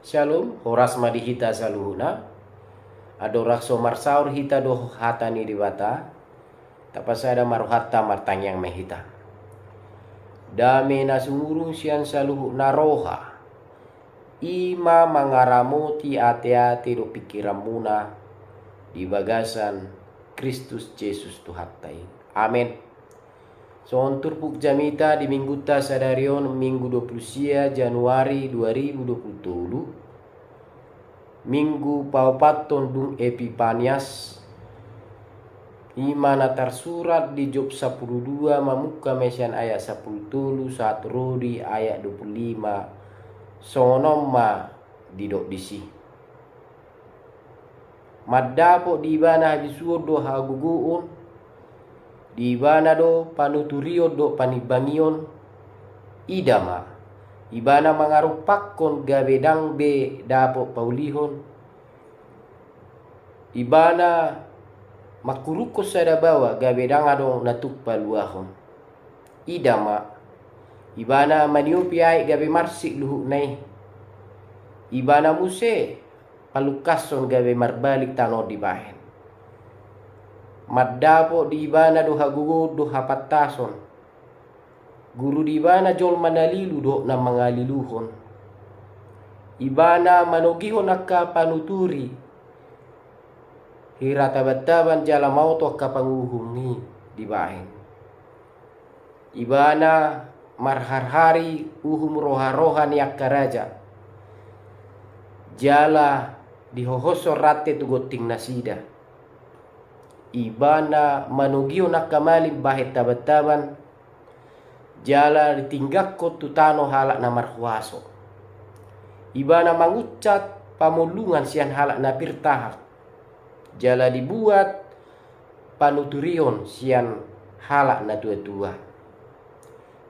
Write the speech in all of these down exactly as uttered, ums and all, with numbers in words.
Syalom, horas ma di hita saluhutna. Andorang so marsaor hita dohot hata ni Debata, tapasada ma rohanta, martangiang ma hita. Dame na sumurung sian saluhut na roha, i ma mangaramoti ateate dohot pingkiranmuna di bagasan Kristus Jesus Tuhanta i. Amen. Songon turpuk jamita di minggunta sadari on, Minggu dua pulu sia Januari dua ribu dua pulu tolu, Minggu paopathon dung Epipanias, i ma na tarsurat di Job sampulu dua, mamungka ma sian ayat sampulu tolu sahat ro di ayat dua pulu lima. Songon on ma didok disi. Mandapot di ibana habisuon dohot hagogoon, di ibana do panuturion dohot panimbangion. Ida ma, ibana mangarumpakkon gabe ndang be dapot paulihon. Ibana mangkurukkon sada baoa gabe ndang adong na tuk paluahon. Ida ma, ibana maniopi aek gabe marsik luhutna i. Ibana muse palungkashon gabe marbalik tano on dibahen. Mandapot di ibana do hagogoon dohot hapantason. Guru di ibana jolma na lilu dohot na mangaliluhon. Ibana manogihon angka panuturi hira tabantaban jala maoto angka panguhum i dibahen. Ibana marharhari uhum roharoha ni angka raja, jala dihohoshon rante tu gonting nasida. Ibana manogihon angka malim bahen tabantaban, jala ditinggangkon tu tano halak na marhuaso. Ibana mangunsat pamollungan sian halak na pir tahak, jala dibuat panuturion sian halak na tuatua.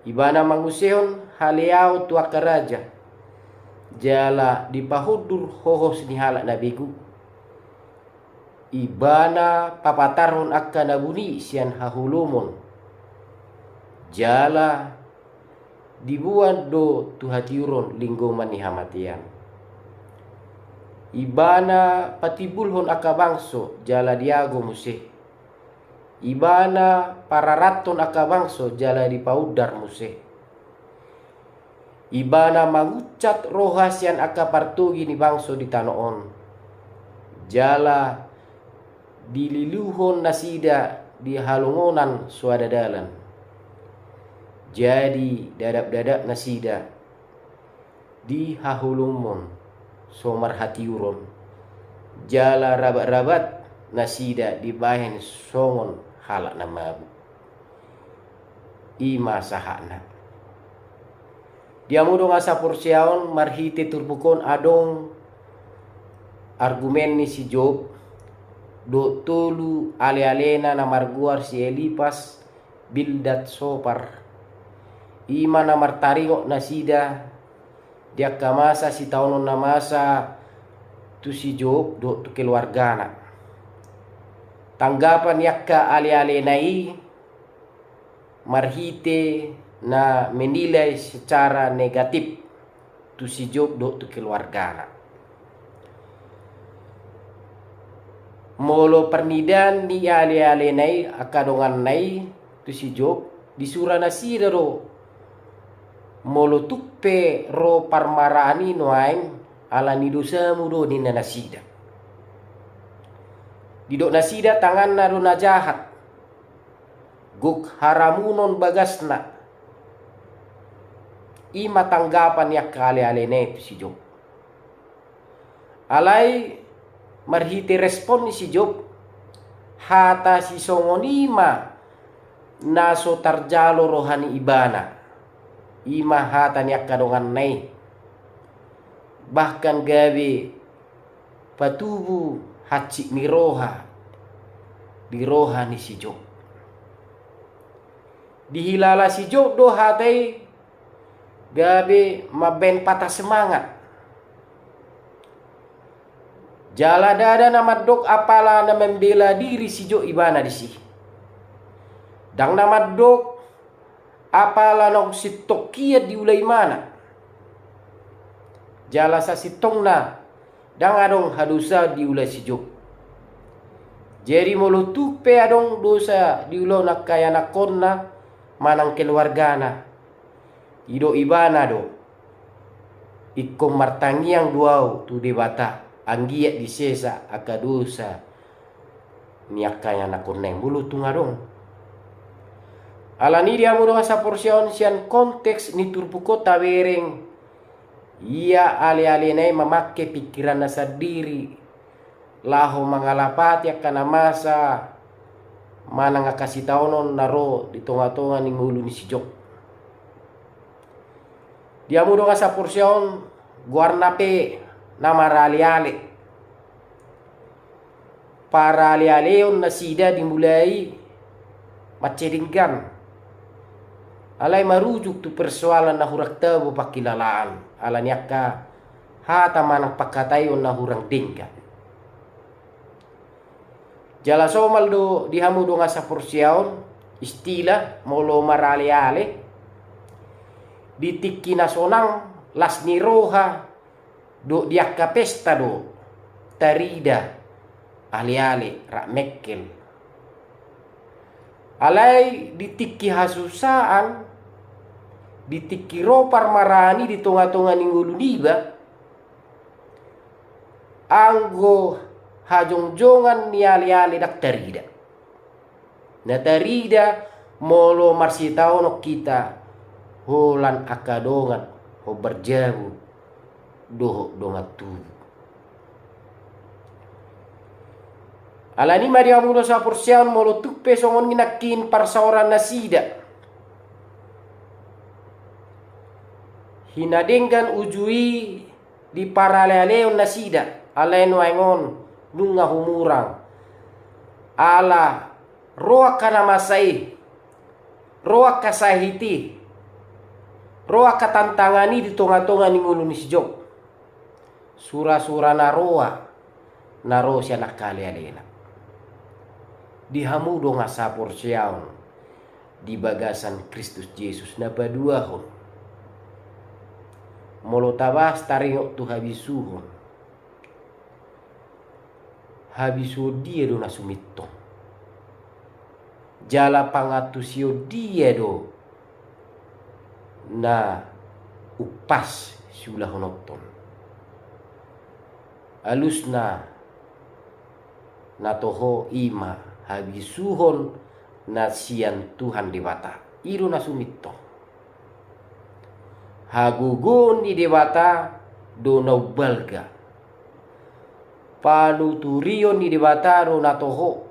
Ibana mangusehon haleaon tu angka raja, jala dipahundur hohos ni halak na begu. Ibana papatarhon angka na buni sian haholomon, jala diboan do tu hatiuron linggoman ni hamatean. Ibana patimbulhon angka bangso jala diago muse. Ibana pararathon angka bangso jala dipaundar muse. Ibana mangunsat roha sian angka partogi ni bangso di tano on, jala dililuhon nasida di halongonan so ada dalan. Jadi dadapdadap nasida di haholomon so marhatiuron, jala rabatrabat nasida dibahen songon halak na mabuk. I ma sahatna. Di hamu dongan saporseaon, marhite turpuk on adong argumen ni si Job dohot tolu alealena na margoar si Elipas, Bildad, Sopar. I ma na martaringot nasida di angka masa sitaonon na masa tu si Job dohot tu keluargana. Tanggapan ni angka alealena i marhite na menilai secara negatif tu si Job dohot tu keluargana. Molo parnidaan ni alealena i, angka donganna i, tu si Job, disura nasida do, molo tung pe ro parmaraan i nuaeng, ala ni dosamu do, ninna nasida. Didok nasida tanganna do na jahat, gok haramunon bagasna. I ma tanggapan ni angka alealena i tu si Job. Alai marhite respon ni si Job, hata sisongon i ma na so tarjalo roha ni ibana. I ma hata ni angka donganna i. Bahkan gabe patubu hansit ni roha di roha ni si Job. Dihilala si Job do hata i gabe mambaen patah semangat. Jala ndada na mandok apala na membela diri si Job ibana disi. Ndang na mandok apala naung sintongkian diula ibana. Jala sasintongna ndang adong hadosa diula si Job. Jadi molo tung pe adong dosa diula angka ianakhonna manang keluargana, didok ibana do, ingkon martangiang do au tu Debata anggiat disesa angka dosa ni angka ianakhonna i molo tung adong. Alani i di hamu dongan saporseaon, sian konteks ni turpuk on tabereng, ia alealena i mamangke pingkiranna sandiri laho mangalapati angka na masa manang angka sitaonon na ro di tongatonga ni ngolu ni si Job. Di hamu dongan saporseaon, goarna pe na maraleale. Paralealeon nasida dimulai mansai denggan. Alai marujung tu persoalan na hurang tabo pangkilalaan ala ni angka hata manang pangkataion na hurang denggan. Jala somal do di hamu dongan saporseaon, istilah molo maraleale, di tingki na sonang, las ni roha, dohot di angka pesta do tarida aleale rap mengkel. Alai di tingki hasusaan, di tingki ro parmaraan i di tongatonga ni ngolu niba, anggo hajongjongan ni aleale ndang tarida. Na tarida molo marsitaonon hita holan angka dongan hombar jabu dohot dongan tubu. Alani i ma di hamu dongan saporseaon, molo tung pe songon i nangkin parsaoran nasida, hinadenggan uju i di paralealeon nasida, alai nuaeng on nunga humurang. Ala ro angka na masa i, ro angka sahit i, ro angka tantangan i di tongatonga ni ngolu ni si Job. Surasura na roa na ro sian angka alealena. Di hamu dongan saporseaon di bagasan Kristus Jesus na paduahon, molo tabahas taringot tu habisuhon, habisuhon dia do na sumintong? Jala pangantusion dia do na umpas siulahononton? Alusna na toho i ma habisuhon na sian Tuhan Debata. I do na sumintong. Hagogoon ni Debata do na umbalga. Panuturion ni Debata do na toho.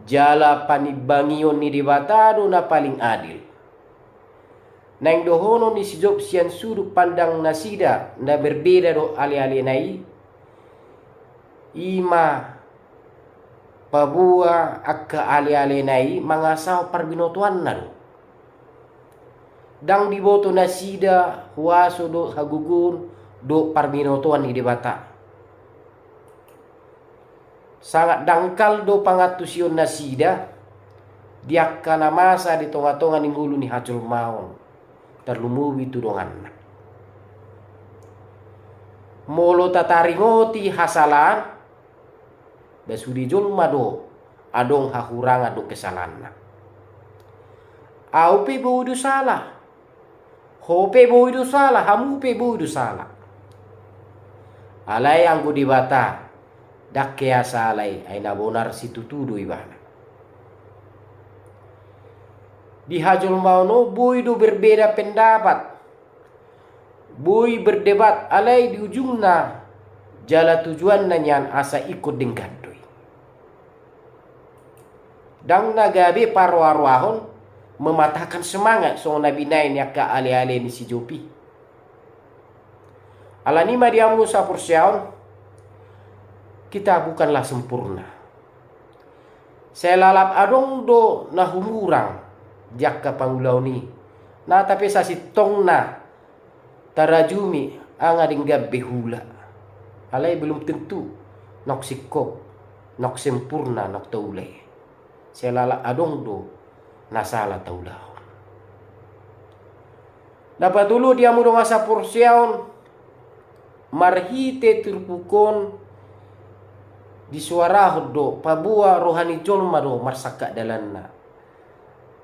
Jala panimbangion ni Debata do na paling adil. Naeng dohonon ni si Job sian sudut pandang nasida na berbeda dohot alealena i, i ma paboa angka alealena i mangasahon parbinotoanna do. Ndang diboto nasida huaso dohot hagogoon dohot parbinotoan ni Debata. Sangat dangkal do pangantusion nasida di angka na masa di tongatonga ni ngolu ni hajolmaon, tarlumobi tu donganna. Molo tataringoti hasalaan, ba sude jolma do adong hahurangan dohot kesalaanna. Au pe boi do sala, ho pe boi do sala, hamu pe boi do sala. Alai anggo Debata ndang hea sala i, ai na bonar situtu do Ibana. Di hajolmaon on boi do berbeda pendapat, boi berdebat, alai di ujungna jala tujuanna nian asa ingkon denggan do i. Ndang na gabe paroaroahon mematahkan semangat songon na binaen ni angka aleale ni si Job i. Alani i ma di hamu saporseaon, kita bukanlah sempurna. Sai lalap adong do na humurang di angka pangulaon i. Nata pe sasintongna tarajumi nga denggan be huula. Alai belum tentu naung singkop, naung sempurna naung taula i. Sai lalap adong do na sala taulahon. Na patolu di hamu dongan saporseaon, marhite turpuk on disoarahon do, paboa roha ni jolma do marsangkap dalanna.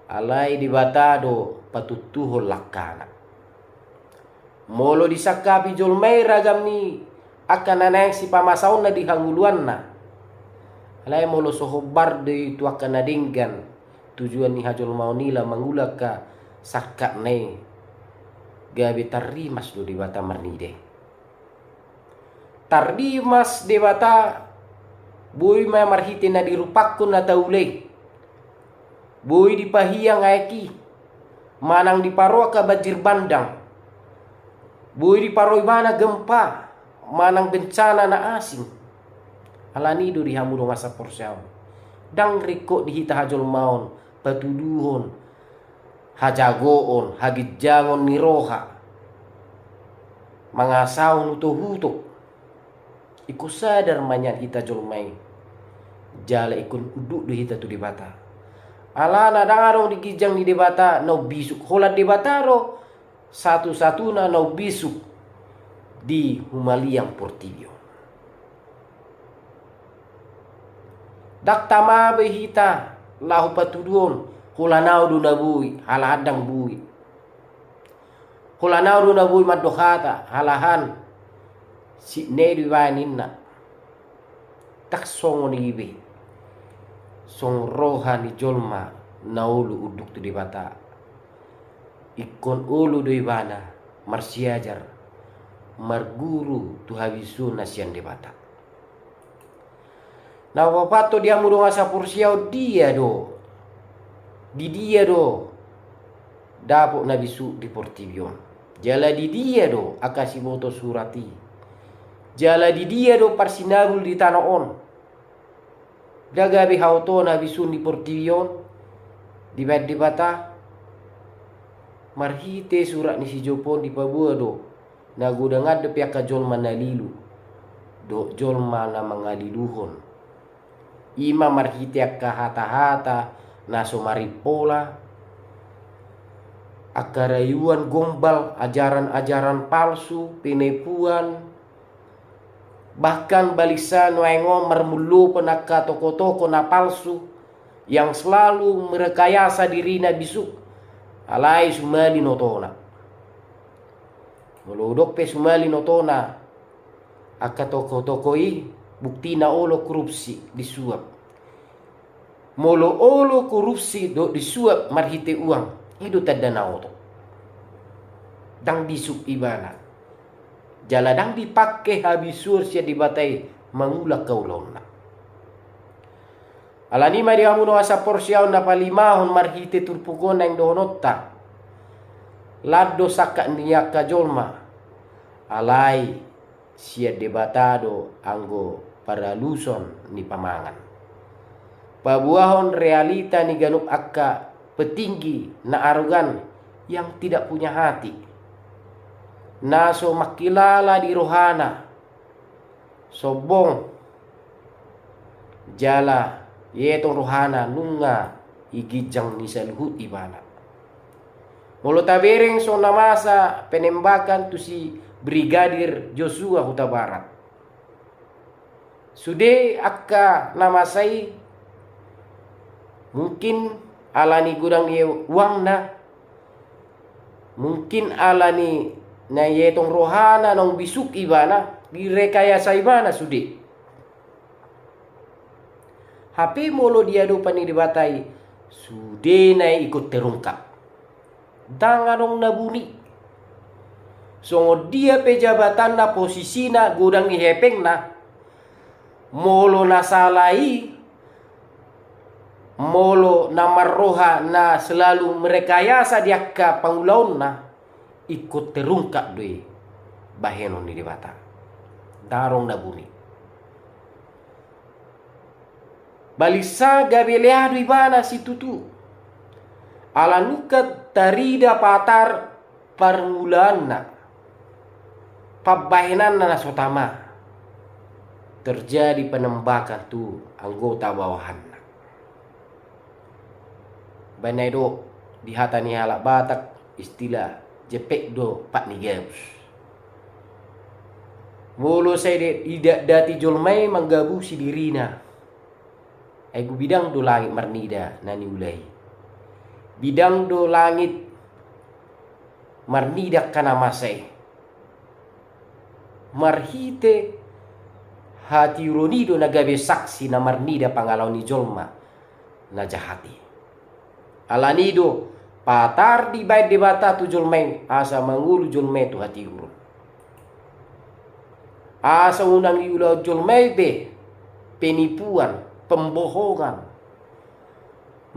Alai Debata do patuntuhon langkana. Molo disangkapi jolma i ragam ni angka na naeng sipamasaonna di hangoluanna, alai molo so hombar do i tu angka na denggan tujuan ni hajolmaon i laho mangula angka sangkapna i, gabe tarrimas do Debata marnida i. Tarrimas Debata, boi ma marhite na dirupakkon na taula i. Boi dipahiang aek i, manang diparo angka banjir bandang. Boi diparo ibana gempa, manang bencana na asing. Alani do di hamu dongan saporseaon, ndang ringkot di hita hajolmaon patuduhon hajagoon, haginjangon ni roha, mangasahon utok-utok. Ingkon sadar ma nian hita jolma i, jala ingkon unduk do hita tu Debata. Alana ndang adong di ginjang ni Debata na umbisuk, holan Debata do satu-satuna na umbisuk di humaliang portibi on. Ndang tama be hita laho patuduhon, holan ahu do na boi, halahan ndang boi. Holan ahu do na boi mandok hata, halahan sitni do ibaen ninna. Ndang songon i be. Songon roha ni jolma na olo unduk tu Debata, ingkon olo do ibana marsiajar, marguru tu habisuonna sian Debata. Na hupaboto di hamu dongan saporseaon, dia do, di dia do dapot na bisuk di portibi on? Jala di dia do angka siboto surat i? Jala di dia do parsinabul di tano on? Nda gabe haotoon habisuhon ni portibi on dibaen Debata? Marhite surat ni si Job on dipaboa do na godangan dope angka jolma na lilu dohot jolma na mangaliluhon. I ma marhite angka hata-hata na so marimpola, angka rayuan gombal, ajaran-ajaran palsu, penipuan, bahkan baliksa nuaeng on marmullopon angka tokoh-tokoh na palsu yang selalu merekayasa dirina bisuk, alai sumalin otona. Molo hudok pe sumalin otona angka tokoh-tokoh i, buktina olo korupsi, disuap. Molo olo korupsi dohot disuap marhite uang, i do tanda na oto. Ndang bisuk ibana, jala ndang dipangke habisuhon sian Debata i mangula angka ulaonna. Alani i ma di hamu dongan saporseaon, na palimahon marhite turpuk on naeng dohononta, lan do sangkap ni angka jolma, alai sian Debata do anggo paraluson ni pamangan. Paboahon realita ni ganup angka petinggi na arogan, yang tidak punya hati, na so mangkilala di rohana sombong, jala ietong rohana nunga di ginjang ni saluhut ibana. Molo tabereng songon na masa penembakan tu si Brigadir Joshua Hutabarat, sude angka na masa i, mungkin alani godang ni uangna, mungkin alani na ietong rohana naung bisuk ibana, direkayasa ibana sude. Hape molo di adopan ni Debata i, sudena i ingkon terungkap. Ndang adong na buni. Songon dia pe jabatanna, posisina, godang ni hepengna, molo na sala i, molo na marroha na selalu merekayasa di angka pangulaonna, ingkon terungkap do i bahenon ni Debata. Ndang adong na buni. Baliksa gabe lea do ibana situtu, ala nunga tarida patar parmulaanna, pambahenanna na so tama, terjadi penembakan tu anggota bawahanna. Baen na i do di hata ni halak Batak, istilah jepek do pat ni gabus. Molo sai didatdati jolma i manggabusi dirina. Ai bidang do langit marnida na niula i. Bidang do langit marnida angka na masa i. Marhite hatiuron i do na gabe saksi na marnida pangalaho ni jolma na jahat i. Alani do patar dibaen Debata tu jolma i asa mangolu jolma i tu hatiuron. Asa unang diulahon jolma i be penipuan, pembohongan,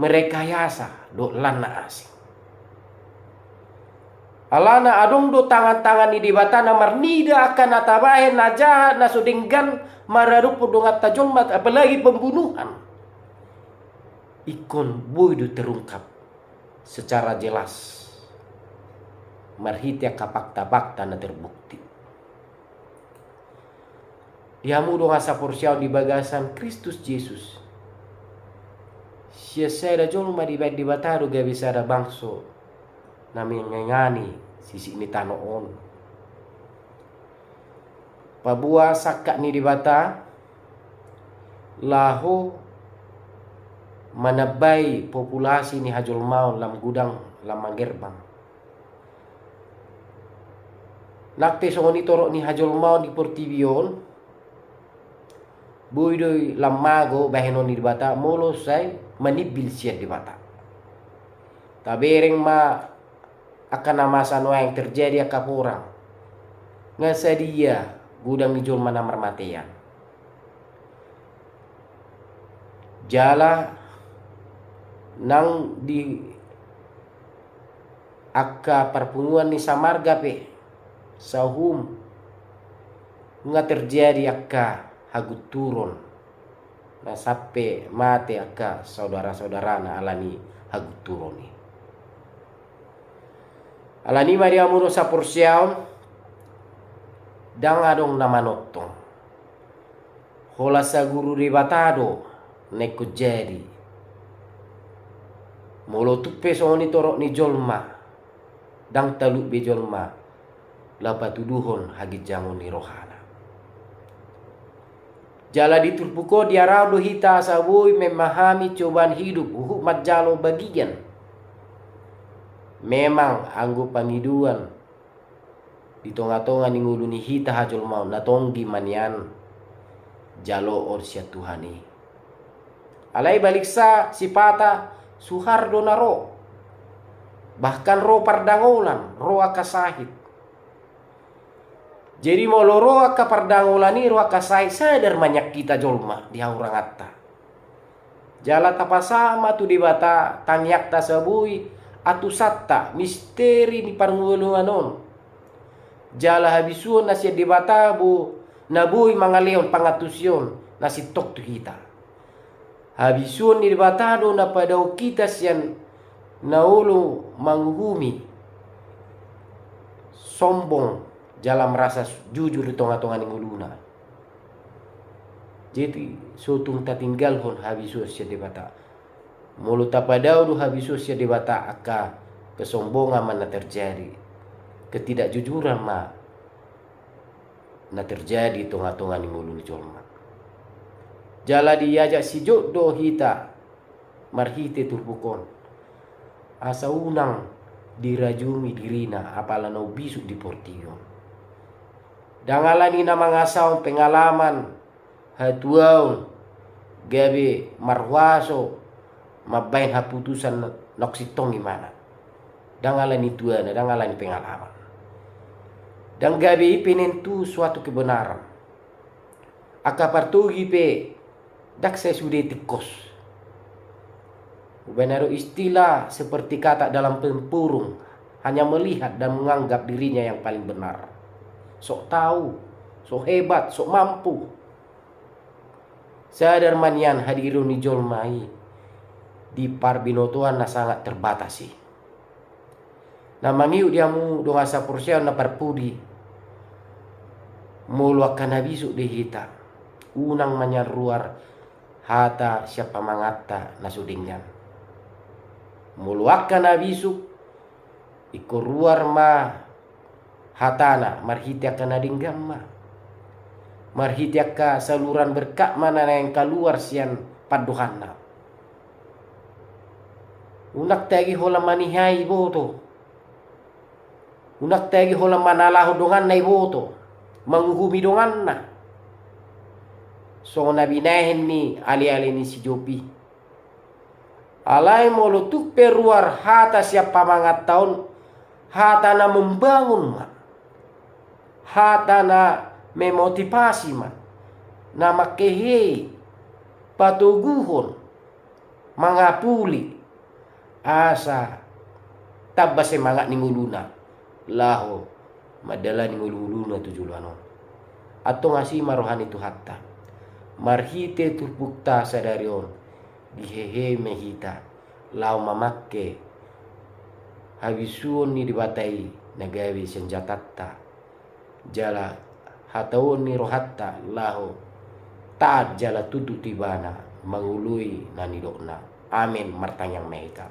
merekayasa dohot lan na asing. Alana adong do tangan-tangan ni Debata na marnida angka na tabaen na jahat na so denggan maradophon donganta jolma, apalagi pembunuhan. Ingkon boi do terungkap secara jelas marhite angka fakta-fakta na terbukti. Di hamu dongan saporseaon di bagasan Kristus Jesus, sian sada jolma dibaen Debata do gabe sada bangso na mangingani sisik ni tano on. Paboa sangkap ni Debata laho manambai populasi ni hajolmaon lam godang lam manggerbang. Nang pe songon i torop ni hajolmaon di portibi on, boi do i lam mago bahenon ni Debata molo sai manimbil sian Debata. Tabereng ma angka na masa nuaeng terjadi angka porang. Nga sadia godang ni jolma na marmatean. Jala nang di angka parpunguan ni samarga pe sauhum nga terjadi angka hagunturon. Na sampe mate angka saudara-saudarana alani hagunturon i. Alani ma di hamu dongan saporseaon, ndang adong na manongtong. Holan saguru Debata do na ingkon jadi. Molo tung pe songon i torop ni jolma, ndang talup be jolma laho patuduhon haginjangon ni rohana. Jala di turpuk on diarahon do hita asa boi memahami cobaan hidup huhut manjalo bagian. Memang anggo pangidoan di tonga-tonga ni ngolu ni hita hajolmaon na tonggi ma nian jaloon sian Tuhan i. Alai baliksa sipata suhar do na ro. Bahkan ro pardangolan, ro angka sahit. Jadi molo ro angka pardangolan i, ro angka sahit, sadar ma nian hita jolma di hahuranganta. Jala tapasahat ma tu Debata tangiangta asa boi atusanta misteri ni parngoluan on. Jala habisuon na sian Debata bo na boi mangalehon pangantusion na sintong tu hita. Habisuon ni Debata do na padaohon hita sian na olo manguhumi sombong jala merasa jujur di tonga-tonga ni ngoluna. Jadi so tung tatinggalhon habisuon sian Debata. Molo tapadao do habisuon sian Debata, angka kesombongan ma na terjadi, ketidakjujuran ma na terjadi tonga-tonga ni ngolu ni jolma. Jala diajak si Job do hita marhite turpuk on, asa unang dirajumi dirina apala na umbisuk di portibi on. Ndang alani na mangasahon pengalaman hatuaon gabe marhuaso mambaen haputusan na sintong imana. Ndang alani tuana, ndang alani pengalaman. Ndang gabe i penentu suatu kebenaran. Angka partogi pe ndang sai sude tingkos. Umbahen adong istilah seperti katak dalam tempurung, hanya melihat dan menganggap dirinya yang paling benar. Sok tahu, sok hebat, sok mampu. Sadar ma nian hadiron ni jolma i di parbinotoan na sangat terbatas i. Na mangihut di hamu dongan saporseaon na parpudi, molo angka na bisuk di hita, unang ma nian ruar hata sian pamanganta na so denggan. Molo angka na bisuk, ingkon ruar ma hatana marhite angka na denggan ma. Marhite angka saluran berkat ma na naeng kaluar sian pandohanna. Unang tagi holan manihai iboto. Unang tagi holan manalahon donganna iboto, manguhumi donganna. Songon na binahen ni aleale ni si Job i. Alai molo tung pe ruar hata sian pamanganta on, hata na membangun ma, hata na memotivasi ma, na manghehei, patoguhon, mangapuli, asa tamba semangat ni ngoluna laho mandalani ngolu-ngoluna tu joloan on. Antong asi ma roha ni Tuhanta. Marhite turpukta sadari on, dihehei ma hita laho mamangke habisuhon ni Debata i na gabe senjatanta, jala hataon ni rohanta laho taat jala tunduk tu Ibana mangoloi na nidokna. Amen. Martangiang ma hita.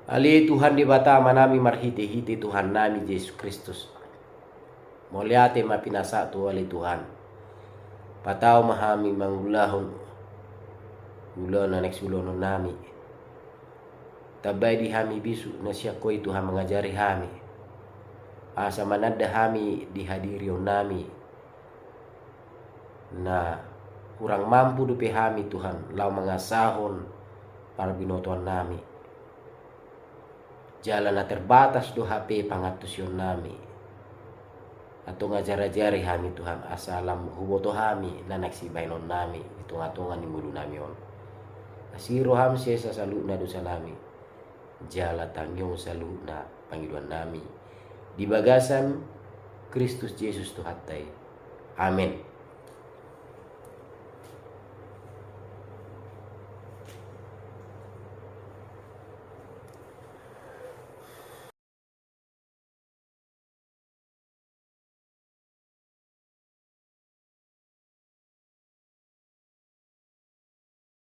Ale Tuhan Debata Amanami, marhite-hite Tuhannami Jesus Kristus, mauliate ma pinasahat tu Ho ale Tuhan. Patau ma hami mangulahon ulaon na naeng siulaononnami. Tambai di hami bisuk na sian Ho i Tuhan, mangajari hami, asa mananda hami di hadirionnami na hurang mampu dope hami Tuhan laho mangasahon parbinotoannami. Jala na terbatas do hape pangantusionnami. Antong ajar-ajari hami Tuhan, asa lam huboto hami na naeng sibahenonnami di tonga-tonga ni ngolunami on. Asi roham, sesa saluhutna dosanami, jala tangihon saluhutna pangidoannami di bagasan Kristus Jesus Tuhanta i. Amen.